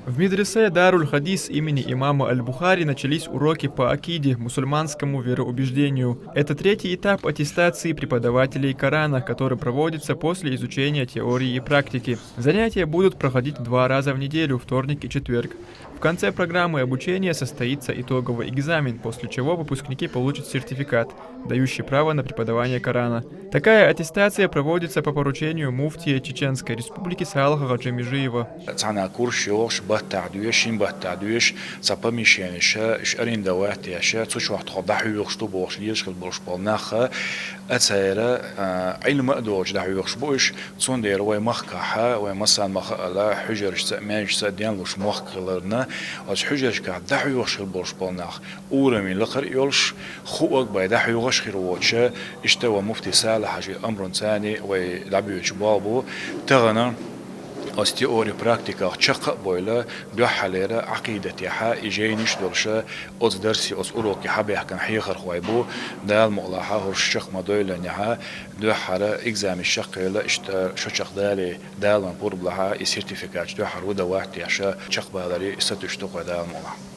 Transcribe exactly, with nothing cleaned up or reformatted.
В медресе Даруль-Хадис имени имама Аль-Бухари начались уроки по акиде, мусульманскому вероубеждению. Это третий этап аттестации преподавателей Корана, который проводится после изучения теории и практики. Занятия будут проходить два раза в неделю, вторник и четверг. В конце программы обучения состоится итоговый экзамен, после чего выпускники получат сертификат, дающий право на преподавание Корана. Такая аттестация проводится по поручению муфтия Чеченской Республики Салаха Гаджимежиева. Цхьана курс йогӀуш, баттахь доьш, шин баттахь доьш, цхьа помещенеш, уьш арендовать еш, цу чохь тхо дӀахьоьхуш ду бохуш лелаш хила болуш болу нах, а цара, а, Ӏилма а догӀуш дӀахьоьхуш бу уьш, цундела вай махкахь, вай масанмаха а ала, хьуьжаршца а, маьждигашца а денлуш мохк хиларна, оцу хьуьжаршкахь дӀахьоьхуш хила болуш болу нах, урамийн лакхара а йолуш, хуург бай дӀахьоьхуш хир воцуша, иштта вай муфти Салахь-Хьажи амрун цани вай дӀабоьдуш болх бу, тахана оцу теори практиках чаккха а бовла, дуьххьалера Ӏакъидатехьа и жайнаш а долуша, оцу дарси, оцу уроке хьабаьхкина хьехархой бу, Дала мукъалахь хӀорш чекх ма-дойла нехьа, дуьххьара экзаменаш чекхъевлла, иштта шо чекхдале, Дала ван пурба лахьа, и сертификаташ дуьххьара выдавать деш, чекхбаларе сатуьйсуш ду кхой Дала мукъалахь.